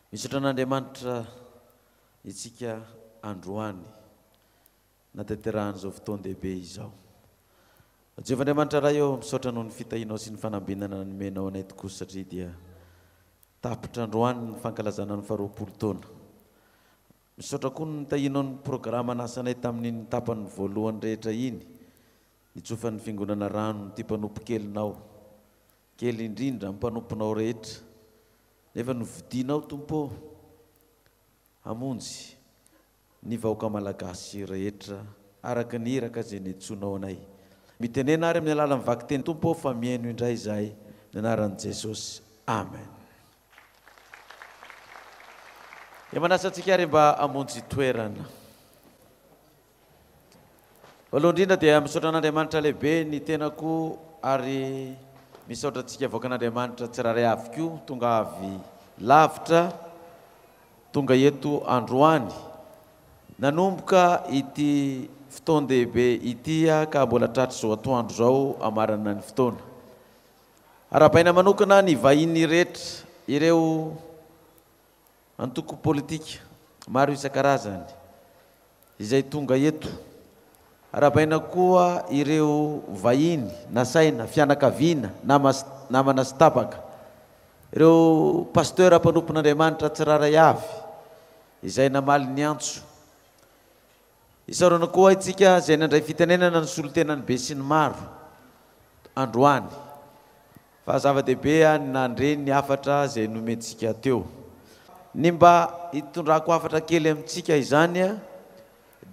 Misaotra an'Andriamanitra isika androany natanterahan'izao fotoan-dehibe izao. Jehovah Andriamanitra Ray ô, misaotra noho ny fitahianao sy ny fanambinana nomenao anay tokoa satria dia tapitra androany ny fankalazana ny faharoapolo taona. Misaotra koa ny nitahianao ny programa nasanay tamin'iny tapany voalohany rehetra iny, nitsofan'ny fiangonana rano ity mpanompo kelinao, kely indrindra amin'ny mpanomponao rehetra. Nefa novidianao Tompo ô hamonjy ny vahoaka Malagasy rehetra araka ny iraka izay niantsoanao anay. Mitenena ary amin'ny alalan'ny vakiteny Tompo ô fa mihaino indray izahay ny anaran'i Jesosy. Amen. Dia manasa antsika ary mba hamonjy toerana. Voalohany indrindra dia misaotra an'Andriamanitra lehibe ny tenako ary misaotra antsika vahoakan'Andriamanitra tsirairay avy koa tonga avy lavitra tonga eto androany nanomboka ity fotoan-dehibe ity ka mbola tratr'izao atoandro izao hamarana ny fotoana. Arahabaina manokana ny vahiny rehetra ireo Antoko politika maro isan-karazany izay tonga eto. Arahabaina koa ireo vahiny nasaina, fianakaviana, nama namana sy tapaka. Ireo Pasteur mpanompon'Andriamanitra tsirairay avy izay namaly ny antso. Isaorana koa isika izay nandray fitenenana nisolo tena ny besinimaro androany. Fa zava-dehibe ny nandre ny hafatra izay nomentsika teo. Ny mba hitondrako hafatra kely amintsika izany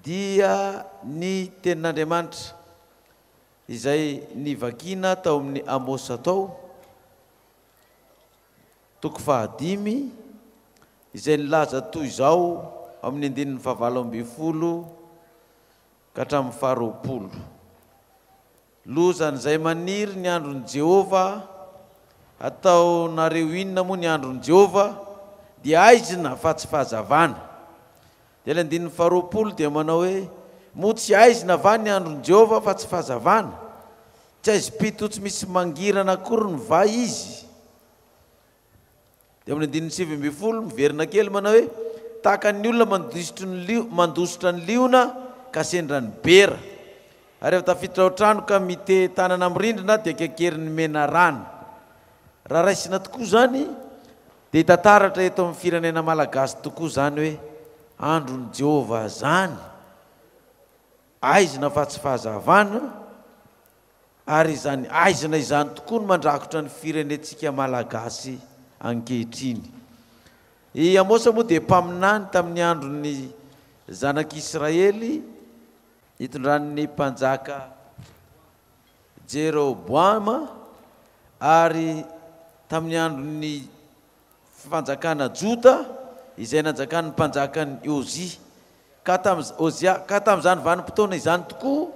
dia ny tenin'Andriamanitra izay nivakiana tao amin'ny Amosa tao, toko fahadimy, izay nilaza toy izao amin'ny andininy fahavalo ambinifolo ka hatramin'ny faharoapolo. Lozan'izay maniry ny andron'i Jehovah, Ataonareo inona moa ny andron'i Jehovah? Dia haizina fa tsy fahazavana. Dia ilay andininy faharoapolo dia manao hoe, Moa tsy haizina va ny andron'i Jehovah fa tsy fahazavana? Tsy haizim-pito tsy misy mangirana akory ny va izy? Dia amin'ny andininy 19, miverina kely manao hoe, Tahaka ny olona mandositry ny lio, mandositra ny liona ka sendra ny bera. Ary rehefa tafiditra ao an-trano ka mitehi-tanana amin'ny rindrina dia kekerin'ny menarana. Raha raisina tokoa izany dia hita taratra eto amin'ny firenena malagasy tokoa izany hoe andron'i Jehovah izany, aizina fa tsy fahazavana, Ary izany aizina izany tokoa no mandrakotra ny firenentsika Malagasy ankehitriny. I Amosa moa dia mpaminany tamin'ny andron'ny zanak'Israely nitondran'ny mpanjaka Jeroboama ary tamin'ny andron'ny fanjakana Joda izay nanjakan'ny mpanjakan'i Ozia. Ka tamin'ny Ozia, ka tamin'izany vanim-potoana izany tokoa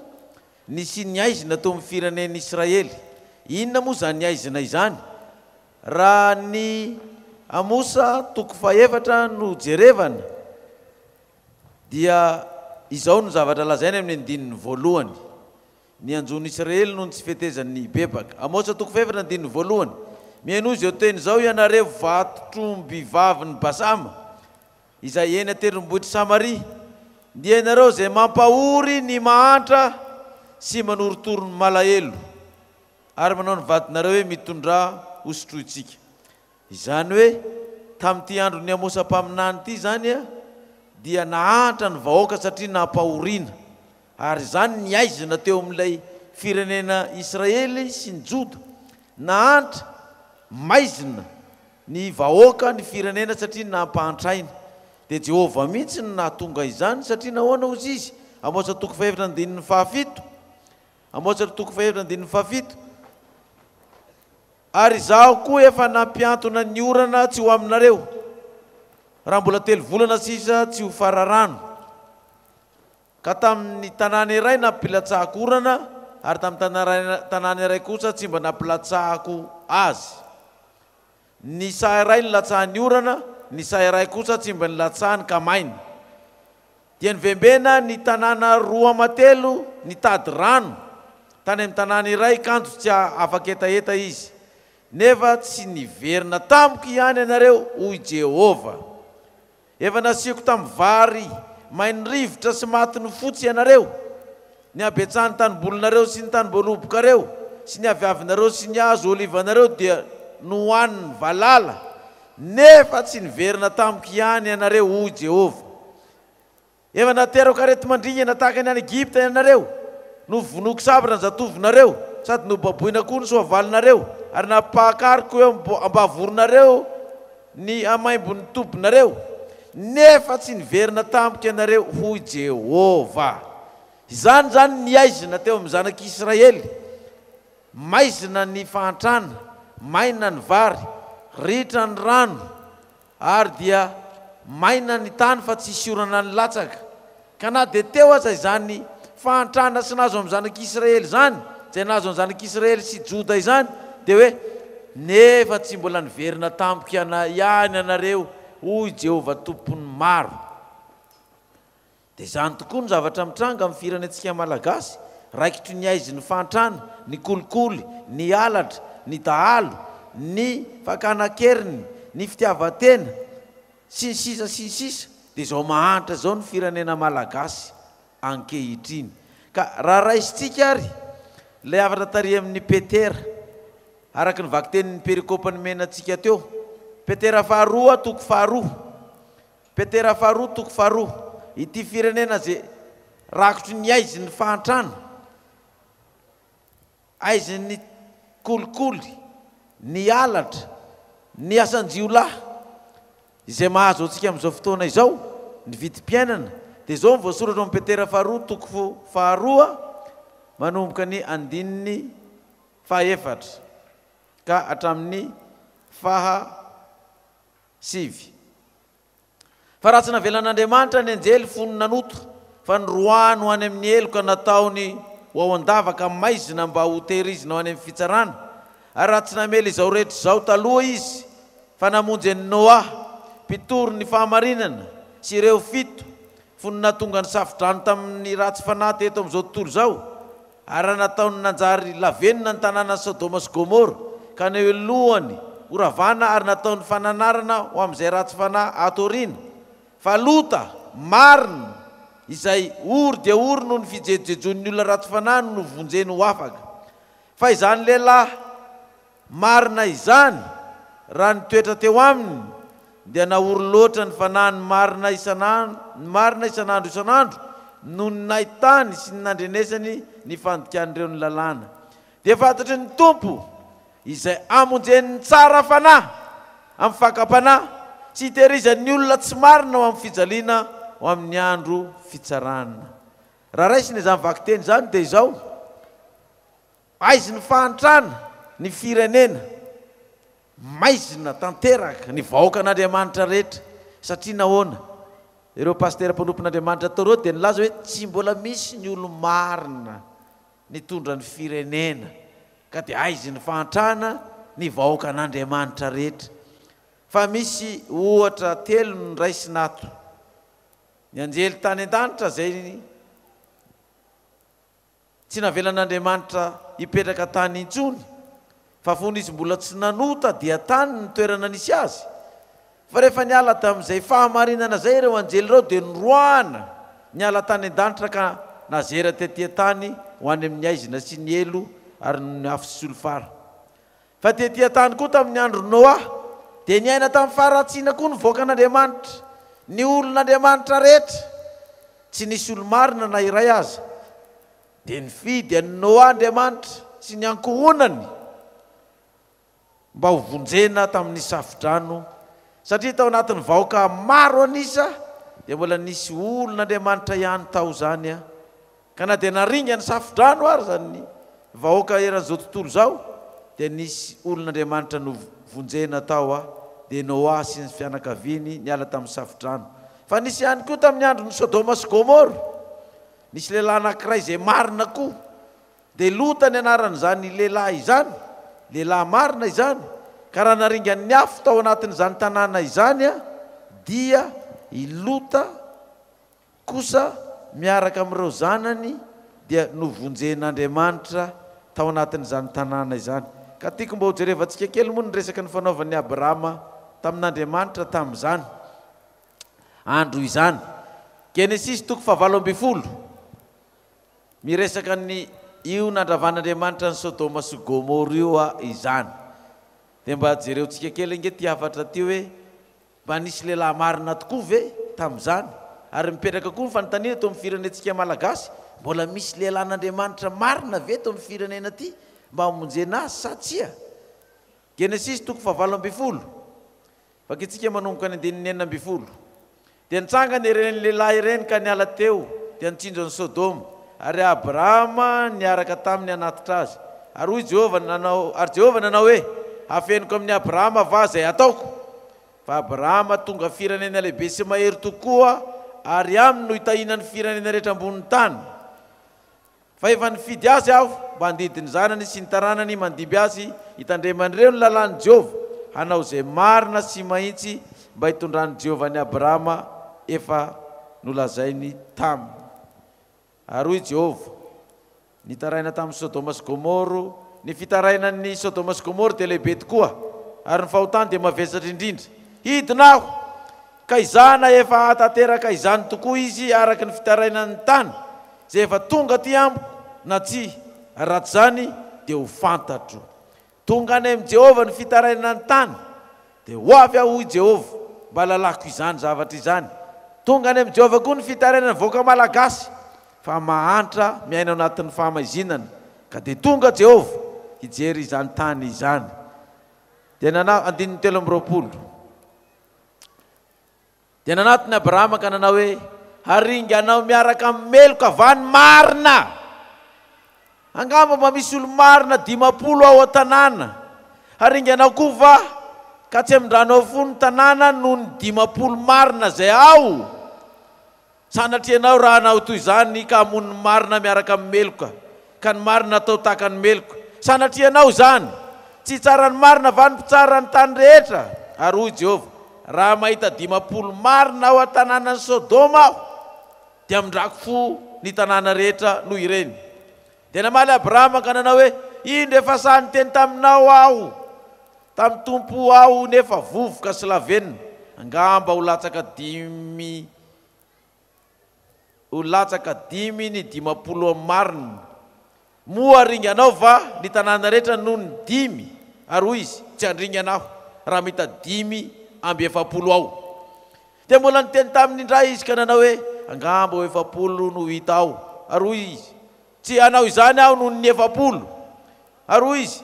Nisian'ny haizina teo amin'ny firenen'i Israely. Inona moa izany haizina izany? Raha ny Amosa toko fahefatra no jerevana, dia izao no zavatra lazainy amin'ny andininy voalohany, Ny hanjo ny Israely noho ny tsy fetezany ny hibebaka. Amosa toko fahefatra andininy voalohany, Mihainoa izao teny izao ianareo vatotr'ombivavin'i Basama, Izay eny an-tendrombohitr'i Samaria, dia ianareo izay mampahory ny mahantra sy manorotoro ny malahelo, ary manao ny vadinareo hoe, Mitondrà hosotrointsika. Izany hoe, tamin'ity andron'i Amosa mpaminany ity izany dia nahantra ny vahoaka satria nampahoriana. Ary izany ny haizina teo amin'ilay firenena Israely sy ny Joda. Nahantra, maizina, ny vahoaka, ny firenena satria nampahantraina. Dia Jehovah mihitsy no nahatonga izany satria nahoana hozy izy? Amosa toko fahefatra andininy fahafito. Amosa toko fahefatra andininy fahafito. Ary izaho koa efa nampiantona ny orana tsy ho aminareo, raha mbola telo volana sisa tsy ho fararano. Ka tamin'ny tanàna iray nampilatsahako orana, ary tamin'ny tanàna iray kosa tsy mba nampilatsahako azy. Ny saha iray nilatsahan'ny orana, ny saha iray kosa tsy mba nilatsahany ka maina. Dia nivembena ny tanàna roa aman-telo nitady rano tany amin'ny tanàna iray, kanjo tsy afa-ketaheta izy. Nefa tsy niverina tamiko ihany ianareo, hoy Jehovah. Efa nasiako tamin'ny vary main'ny rivotra sy matin'ny fotsy ianareo, ny habetsahan'ny tanimbolinareo sy ny tanimboalobokareo sy ny aviavinareo sy ny hazo olivanareo dia nohanin'ny valala, nefa tsy niverina tamiko ihany ianareo, hoy Jehovah. Efa naterako areti-mandringana tahaka ny any Egypta ianareo, novonoiko sabatra ny zatovonareo, sady nobaboina koa ny soavalinareo, ary nampahakariko eo am-bavoronareo ny hamaimbon'ny tobinareo, nefa tsy niverina tamiko ianareo, hoy Jehovah. Izany izany ny haizina teo amin'ny zanak'Israely, maizina ny fahantrana, maina ny vary, ritra ny rano, Ary dia maina ny tany fa tsisy orana nilatsaka. Ka na dia teo aza izany fahantrana sy nahazo amin'ny zanak'Israely izany, izay nahazo ny zanak'Israely sy Joda izany, dia hoe, Nefa tsy mbola niverina tamiko ihany ianareo, hoy Jehovah Tompon'ny maro. Dia izany tokoa no zavatra mitranga amin'ny firenentsika Malagasy, raikitry ny haizin'ny fahantrana, ny kolikoly, ny halatra, ny dahalo, ny fakana an-keriny, ny fitiavan-tena, sy ny sisa sy ny sisa Dia izao mahantra izao ny firenena Malagasy ankehitriny. Ka raha raisintsika ary ilay hafatra tary amin'i Petera, araka ny vakitenin'ny perikopa nomena antsika teo, Petera faharoa toko faharoa, Petera faharoa toko faharoa, Ity firenena izay rakotry ny haizin'ny fahantrana, haizin'ny kolikoly, ny halatra, ny asan-jiolahy izay mahazo antsika amin'izao fotoana izao, ny vidim-piainana, dia izao no voasoratra ao amin'ny Petera faharoa toko faharoa manomboka ny andininy fahaefatra ka hatramin'ny faha Sivy. Fa raha tsy navelan'Andriamanitra ny anjely fony nanota, fa noroahany ho any amin'ny heloka nataony ho ao an-davaka maizina mba hotehirizina ho any amin'ny fitsarana, ary raha tsy namela izao rehetra izao taloha Izy, fa namonjy an'i Noa, mpitory ny fahamarinana, sy ireo fito, fony nahatonga ny safo-drano tamin'ny ratsy fanahy teto amin'izao tontolo izao, Ary raha nataony nanjary lavenona ny tanànan'i Sodoma sy Gomora, ka nohelohany ho ravana ary nataony fananarana ho amin'izay ratsy fanahy ato aoriana, fa Lota, marina, izay ory dia ory noho ny fijejojejoan'ny olona ratsy fanahy no novonjeny ho afaka. Fa izany lehilahy Marina izany, raha nitoetra teo aminy, dia nahory loatra ny fanahiny marina isan'andro, ny marina isan'andro isan'andro, noho ny nahitany sy ny nandrenesany ny fandikan'ireo ny lalàna. Dia fantatry ny Tompo izay hamonjeny ny tsara fanahy amin'ny fakam-panahy sy hitehirizany ny olona tsy marina ho amin'ny fijaliana ho amin'ny andro fitsarana. Raha raisina izany vakiteny izany dia izao, Aizin'ny fahantrana ny firenena, maizina tanteraka ny vahoakan'Andriamanitra rehetra, satria nahoana? Ireo pasitera mpanompon'Andriamanitra tao ireo dia nilaza hoe tsy mbola misy ny olo-marina nitondra ny firenena, ka dia aizin'ny fahantrana ny vahoakan'Andriamanitra rehetra. Fa misy ohatra telo noraisina ato. Ny anjely tany an-danitra izay Tsy navelan'Andriamanitra hipetraka tany intsony, fa fony izy mbola tsy nanota dia tany ny toerana nisy azy. Fa rehefa niala tamin'izay fahamarinana izay ireo anjely ireo dia noroahana niala tany an-danitra ka nazera tety an-tany ho any amin'ny haizina sy ny helo ary ny afo sy solifara. Fa tety an-tany koa tamin'ny andron'i Noa, dia niaina tamin'ny faharatsiana koa ny vahoakan'Andriamanitra, ny olon'Andriamanitra rehetra. Tsy nisy olo-marina na iray aza. Dia nifidy an'i Noa Andriamanitra sy ny ankohonany mba hovonjena tamin'ny safodrano, satria tao anatin'ny vahoaka maro an'isa dia mbola nisy olon'Andriamanitra ihany tao izany. Ka na dia naringa ny safodrano aza ny vahoaka eran'izao tontolo izao, dia nisy olon'Andriamanitra novonjena tao, dia Noa sy ny fianakaviany niala tamin'ny safodrano. Fa nisy ihany koa tamin'ny andron'i Sodoma sy Gomora, nisy lehilahy anankiray izay marina koa, dia Lota ny anaran'izany lehilahy izany, lehilahy marina izany, ka raha naringan'ny afo tao anatin'izany tanàna izany, dia i Lota, Kosa miaraka amin'ireo zanany dia novonjen'Andriamanitra tao anatin'izany tanàna izany. Ka tiako mba hojerevantsika kely moa ny resaka nifanaovan'i Abrahama tamin'Andriamanitra tamin'izany. andro izany. Genesisy toko fahavalo ambin'ny folo, miresaka ny io nandravan'Andriamanitra ny Sodoma sy Gomoro io a izany. Dia mba jereontsika kely ange ty hafatra ty hoe mba nisy lehilahy marina tokoa ve tamin'izany? Ary mipetraka koa ny fanontaniana eto amin'ny firenentsika malagasy: mbola misy lehilahin'Andriamanitra marina ve eto amin'ny firenena ty mba hamonjena azy sa tsia? Genesisy toko fahavalo ambin'ny folo, vakitsika manomboka ny andininy 16. Dia nitsangana ireny lehilahy ireny ka niala teo, dia nitsinjo ny Sodoma, ary Abrahama niaraka taminy hanatitra azy. Ary hoy Jehovah nanao, ary Jehovah nanao hoe: "Hafeniko amin'ny Abrahama va izay ataoko? Fa Abrahama tonga firenena lehibe sy mahery tokoa, ary aminy no hitahiana ny firenena rehetra ambonin'ny tany. Fa efa nifidy azy aho mba handidy ny zanany sy ny taranany mandimby azy hitandreman'ireo ny lalàn'i Jehovah, hanao izay marina sy mahitsy, mba hitondran'i Jehovah an'i Abrahama efa nolazainy taminy." Ary hoy Jehovah, nitaraina tamin'i Sodoma sy Gomoro: "Ny fitarainan'ny Sodoma sy Gomoro dia lehibe tokoa, ary ny fahotany dia mavesatra indrindra. Hidina aho, ka hizaha na efa hahatanteraka izany tokoa izy araka ny fitarainan'ny tany izay efa tonga aty amiko na tsia, ary raha tsy izany dia ho fantatro. Tonga any amin'i Jehovah ny fitarainana ny tany, dia ho avy aho, hoy Jehovah, mba hahalalako izany zavatra izany. Tonga any amin'i Jehovah koa ny fitarainan'ny vahoaka malagasy, fa mahantra miaina ao anatin'ny fahamaizinana, ka dia tonga Jehovah hijery izany tany izany. Dia nanao, andininy 23. Dia nanatona Abrahama ka nanao hoe: "Haringanao miaraka amin'ny meloka va ny marina? Angamba mba misy olo-marina 50 ao an-tanàna. Haringanao koa va, ka tsy hamindranao fo ny tanàna noho ny 50 marina izay ao? Sanatria ianao raha hanao toy izany ka hamono ny marina miaraka amin'ny meloka, ka ny marina atao tahaka ny meloka. Sanatria ianao izany! Tsy hitsara ny marina va ny mpitsara ny tany rehetra?" Ary hoy Jehovah: "Raha mahita 50 marina ao an-tanànan'i Sodoma aho, dia hamindrako fo ny tanàna rehetra noho ireny." Dia namaly Abrahama ka nanao hoe: "Indro efa sahy niteny taminao aho, tamin'ny Tompo aho, nefa vovoka sy lavenona. Angamba ho latsaka dimy ho latsaka dimy ny 50 amin'ny marina. Moa haringanao va ny tanàna rehetra noho ny dimy?" Ary hoy izy: "Tsy handringana aho, raha mahita 45 ao." Dia mbola niteny taminy indray izy ka nanao hoe: "Angamba ho 40 no hita ao." Ary hoy izy: "Tsy hanao izany aho noho ny 40." Ary hoy izy: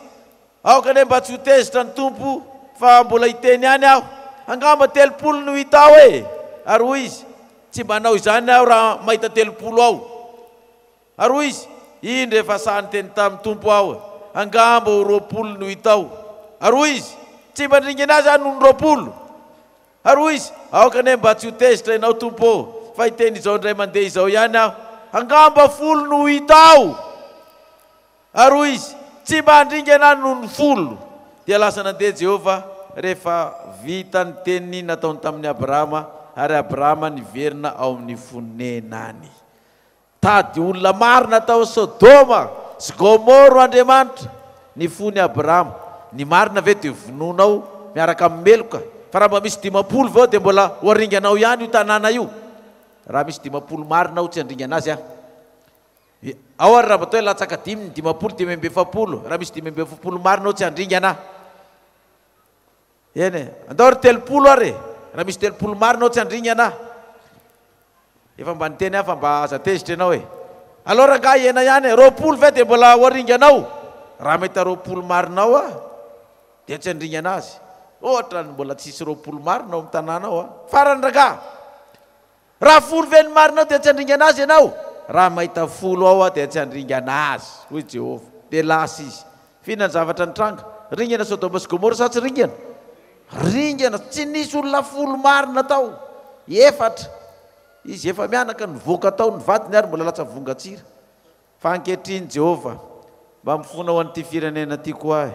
"Aoka anie mba tsy ho tezitra ny Tompo, fa mbola hiteny ihany aho. Angamba 30 no hita ao e!" Ary hoy izy: "Tsy mba hanao izany aho raha mahita 30 ao." Ary hoy izy: "Indro efa sahy niteny tamin'ny Tompo aho, angamba ho 20 no hita ao." Ary hoy izy: "Tsy mba handringana azy aho noho ny 20." Ary hoy izy: "Aoka anie mba tsy ho tezitra ianao, Tompo ô, fa hiteny izao indray mandeha izao ihany aho. Angamba 10 no hita ao." Ary hoy izy: "Tsy mba handringana aho noho ny 10." Dia lasa nandeha Jehovah rehefa vita ny teny nataony tamin'i Abrahama, ary Abrahama niverina ao amin'ny fonenany. Tady olona marina tao Sodoma sy Gomoro Andriamanitra. Ny fony Abrahama. Ny marina ve dia vonoinao miaraka amin'ny meloka? Fa raha mba misy 50 vao dia mbola ho aringanao ihany io tanàna io. Raha misy 50 marina ao, tsy handringana azy aho. Ao ary raha mba atao hoe latsaka dimy ny 50, 45. Raha misy 45 marina ao, tsy handringana aho. Eny e, andao ry 30 ary e! Raha misy 30 marina ao, tsy handringana aho. Efa mba niteny aho fa mba aza tezitra ianao e! Alors angaha hena ihany e! 20 ve dia mbola ho aringanao? Raha mahita 20 marina ao aho dia tsy handringana azy. Ohatra ny mbola tsisy 20 marina ao amin'ny tanàna ao a! Farany rangaha! Raha 10 ve ny marina ao dia tsy handringana azy ianao? Raha mahita 10 ao aho dia tsy handringana azy, hoy Jehovah. Dia lasa izy. F'inona ny zavatra nitranga? Ringana Sodoma sy Gomora sa tsy ringana? Ringana. Tsy nisy olona 10 marina tao. Efatra. Izy efa-mianaka nivoaka tao, ny vadiny ary mbola latsa-vongan-tsira. Fa ankehitriny, Jehovah, mba mifona ho an'ity firenena ity koa ahy.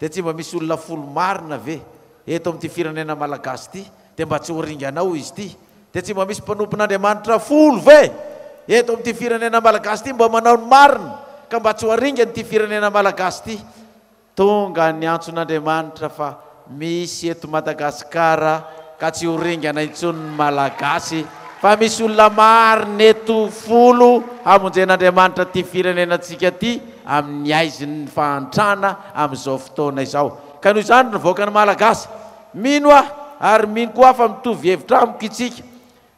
Dia tsy mba misy olona 10 marina ve eto amin'ity firenena malagasy ity, dia mba tsy ho ringanao izy ity? Dia tsy mba misy mpanompon'Andriamanitra 10 ve eto amin'ity firenena malagasy ity mba manao ny marina, ka mba tsy ho aringany ity firenena malagasy ity? Tonga ny antson'Andriamanitra fa misy eto Madagasikara. ka tsy ho ringana intsony ny Malagasy fa misy olona marina eto folo hamonjen'Andriamanitra ity firenenantsika ity amin'ny haizin'ny fahantrana amin'izao fotoana izao. Ka noho izany ry vahoakan'ny Malagasy, mino aho ary mino koa aho fa mitovy hevitra amiko itsika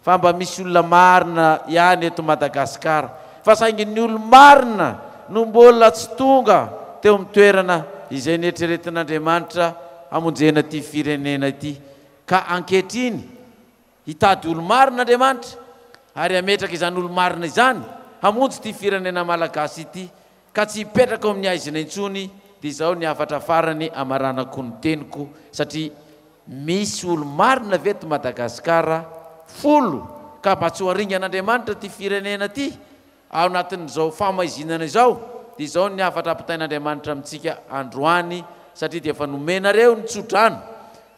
fa mba misy olona marina ihany eto Madagasikara fa saingy ny olo-marina no mbola tsy tonga teo amin'ny toerana izay neritreretin'Andriamanitra hamonjena ity firenena ity ka ankehitriny hitady olo-marina Andriamanitra ary hametraka izany olo-marina izany hamonjy ity firenena Malagasy ity ka tsy hipetraka ao amin'ny haizina intsony dia izao ny hafatra farany hamaranako ny teniko satria Misy olo marina ve eto Madagascar folo ka mba tsy ho aringan'Andriamanitra ty firenena ty ao anatin'izao famaizinana izao dia izao ny hafatra ampitain'Andriamanitra amintsika androany satria dia efa nomenareo ny tsodrano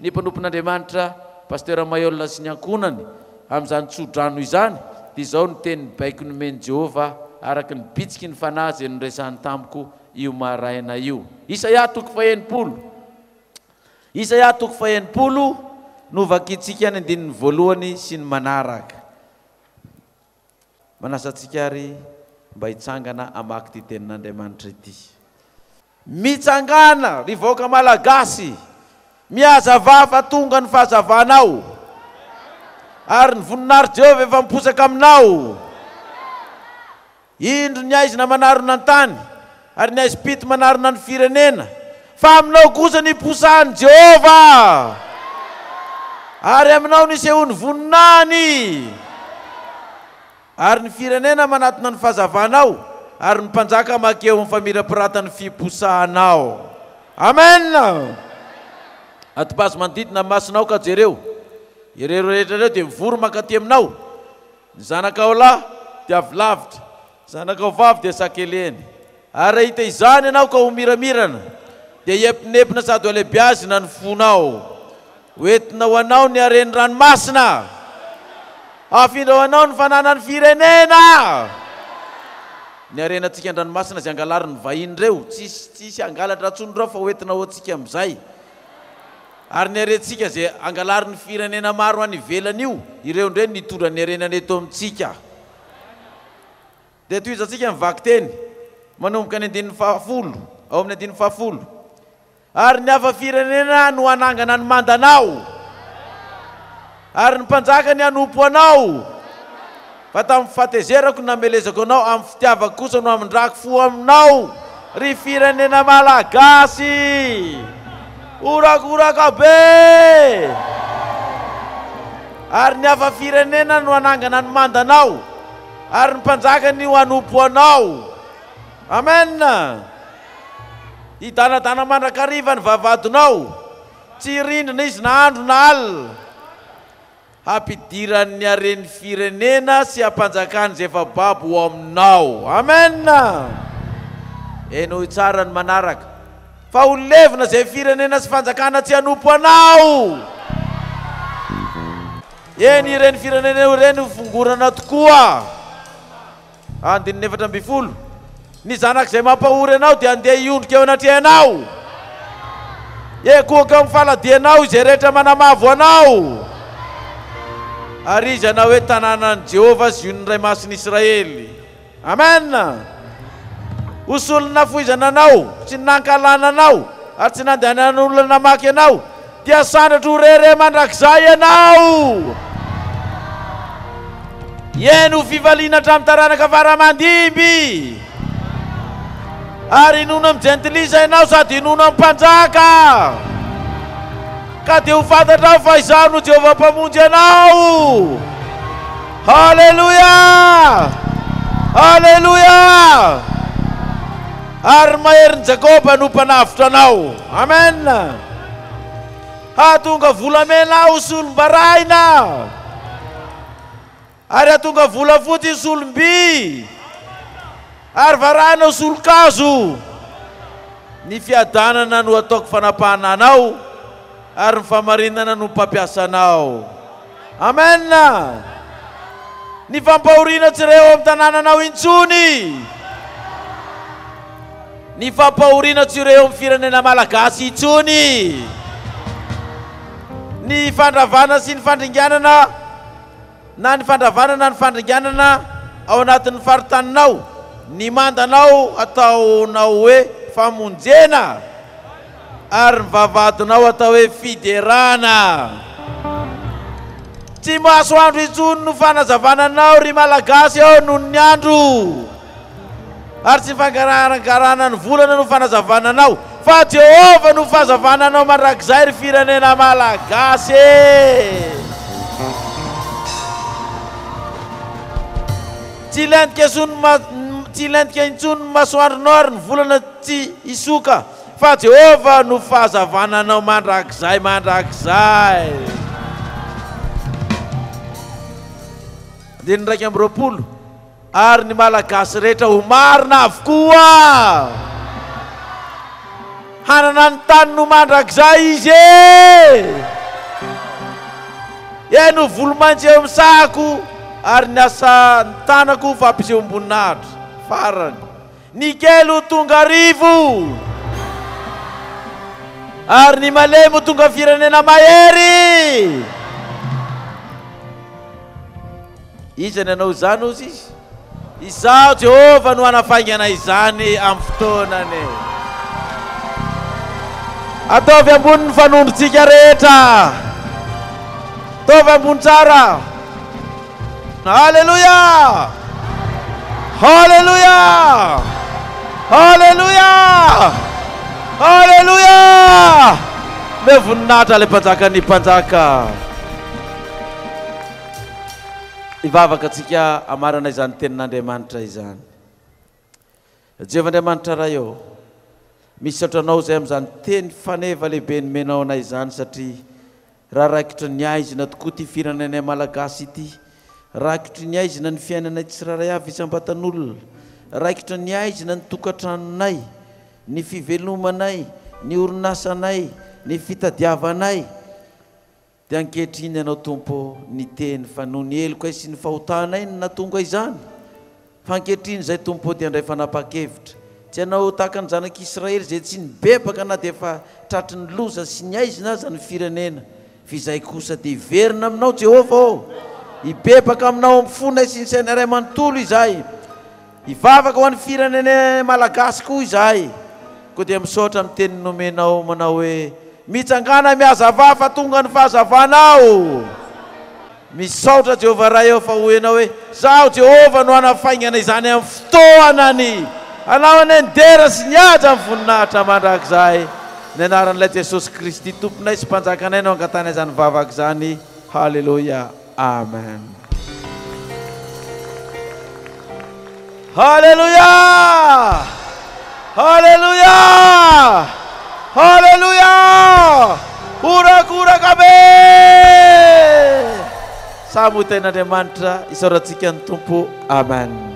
ny mpanompon'Andriamanitra Pasteur Mailhol sy ny ankohonany amin'izany tsodrano izany dia izao ny teny baiko nomen'i Jehovah araka ny bitsiky ny fanahy izay noresahany tamiko io maraina io Isaia toko fahenipolo Isaia toko faha-60 no vakintsika ny andininy voalohany sy ny manaraka. Manasa antsika àry mba hitsangana hamaky ity tenin'Andriamanitra ity. Mitsangàna, ry vahoaka malagasy! Mihazavà fa tonga ny fahazavanao, ary ny voninahitr'i Jehovah efa miposaka aminao. Indro ny haizina manarona ny tany, ary ny haizim-pito manarona ny firenena, fa aminao kosa no iposahan'i Jehovah, ary aminao no isehoan'ny voninahiny. Ary ny firenena manatona ny fahazavanao, ary ny mpanjaka mankeo amin'ny famirapiratan'ny fiposahanao. Amen! Atopazo manodidina ny masonao ka jereo, ireo rehetra ireo dia mivory mankaty aminao. Ny zanakao lahy dia avy lavitra, ny zanakao vavy dia sakeleny. Ary raha hita izany ianao ka ho miramirana, dia hiepinepina sady ho alebiazina ny fonao. Ho entina ho anao ny haren'ny ranomasina, hafindra ho anao ny fananan'ny firenena. Ny harenantsika an-dranomasina izay angalarin'ny vahiny ireo, tsisy tsisy hangalatra intsony ireo fa ho entina ho antsika amin'izay. Ary ny harentsika izay angalarin'ny firenena maro any ivelany io, ireo indray no nitondra ny harenana eto amintsika. Dia tohizantsika ny vakiteny, manomboka ny andininy fahafolo, ao amin'ny andininy fahafolo. Ary ny hafa firenena no hanangana ny mandanao, ary ny mpanjakany hanompo anao. Fa tamin'ny fahatezerako no namelezako anao, amin'ny fitiavako kosa no hamindrako fo aminao, ry firenena malagasy! Horakoraka be! Ary ny hafa firenena no hanangana ny mandanao, ary ny mpanjakany hanompo anao. Amen! Hidanadana mandrakariva ny vavahadinao, tsy hirindrina izy na andro na alina. Hampidirany ny haren'ny firenena sy hampanjakany izay efa babo ho aminao. Amen! Henoy tsara ny manaraka. Fa ho levona izay firenena sy fanjakana tsy hanompo anao. Eny, ireny firenena ireny ho fongorana tokoa. Andininy 14, Ny zanak'izay mampahory anao dia handeha hiondrika eo anatrehanao. Hiekohoka eo amin'ny faladianao izay rehetra manamavo anao. Ary izy hanao hoe, Tanànan'i Jehovah, Zion'ny Ray Masin'i Israely. Amen! Ho solon'ny nafoizana anao sy ny nankahalana anao ary tsy nandehanan'olona namaky anao, Dia sandratro ho rehareha mandrakizay ianao. Eny, ho fifaliana hatramin'ny taranaka fara aman-dimby. Ary hinoana amin'ny jentilisa ianao sady hinoana amin'ny mpanjaka. Ka dia ho fantatrao fa izaho no Jehovah Mpamonjy anao. Haleloia! Haleloia! Ary ny Maherin'i Jakoba no Mpanavotra anao. Amen! Hahatonga volamena ho solom-barahina, ary hahatonga volafotsy ho solom-by, ary varahina ho solon-kazo. Ny fiadanana no hataoko fanapahana anao, ary ny fahamarinana no mpampiasa anao. Amen! Ny fampahoriana tsy re eo amin'ny tanànanao intsony. Ny fampahoriana tsy re eo amin'ny firenena malagasy intsony. Ny fandravana sy ny fandringanana na ny fandravana na ny fandringanana ao anatin'ny faritaninao, ny mandanao hataonao hoe famonjena ary ny vavahadinao atao hoe fiderana. Tsy masoandro intsony no fanazavana anao ry Malagasy ô noho ny andro. Ary tsy fangarangarana ny volana no fanazavana anao, fa Jehovah no fahazavana anao mandrakizay ry firenena Malagasy e! Tsy hilentika intsony tsy hilentika intsony ny masoandronao ary ny volana tsy hisoka, fa Jehovah no fahazavana anao mandrakizay mandrakizay. Andininy 21. Ary ny Malagasy rehetra ho marina avokoa! Hanana ny taniny ho mandrakizay izy e! Eny ho volo maitso eo amin'ny sahako ary ny asan'ny tanako ho fampisehoam-boninahitra. Farany, ny kely ho tonga arivo! Ary ny malemy ho tonga firenena mahery! Iza ny hanao izany, hozy izy? Izaho, Jehovah, no hanafaingana izany amin'ny fotoanany. Ataovy ambony ny fanondrontsika rehetra. Ataovy ambony tsara. Haleloia! Haleloia! Haleloia! Haleloia! Omeo voninahitra ilay Mpanjakan'ny mpanjaka. Hivavaka antsika hamarana izany tenin'Andriamanitra izany. Jehovah Andriamanitra Ray ô, misaotra Anao izay amin'izany teny faneva lehibe nomenao anay izany satria raha raikitry ny haizina tokoa ity firenenay Malagasy ity, raikitry ny haizina ny fiainanay tsirairay avy isam-batan'olona, raikitra ny haizina ny tokantranonay, ny fivelomanay, ny orinasanay, ny fitadiavanay, Dia ankehitriny Ianao Tompo ô, niteny fa noho ny helokay sy ny fahotanay no nahatonga izany. Fa ankehitriny izay Tompo ô dia handray fanapahan-kevitra. Tsy hanao ho tahaka ny zanak'Israely izay tsy nibebaka na dia efa tratry ny loza sy ny haizina aza ny firenena. Fa izahay kosa dia hiverina Aminao Jehovah ô. Hibebaka Aminao amin'ny fonay sy ny sainay iray manontolo izahay. Hivavaka ho an'ny firenena Malagasy koa izahay. Koa dia misaotra amin'ny teny nomenao manao hoe, Mitsangàna mihazavà fa tonga ny fahazavanao. Misaotra Jehovah Ray ô fa hoy Ianao hoe, Izaho Jehovah no hanafaingana izany amin'ny fotoanany. Anao anie ny dera sy ny haja ny voninahitra mandrakizay. Ny anaran'ilay Jesosy Kristy Tomponay sy Mpanjakanay no angatahana izany vavaka izany. Haleloia. Amen. Haleloia! Haleloia! Haleloia! Horakoraka be! Samy ho tahin'Andriamanitra, isaorantsika ny Tompo. Amen.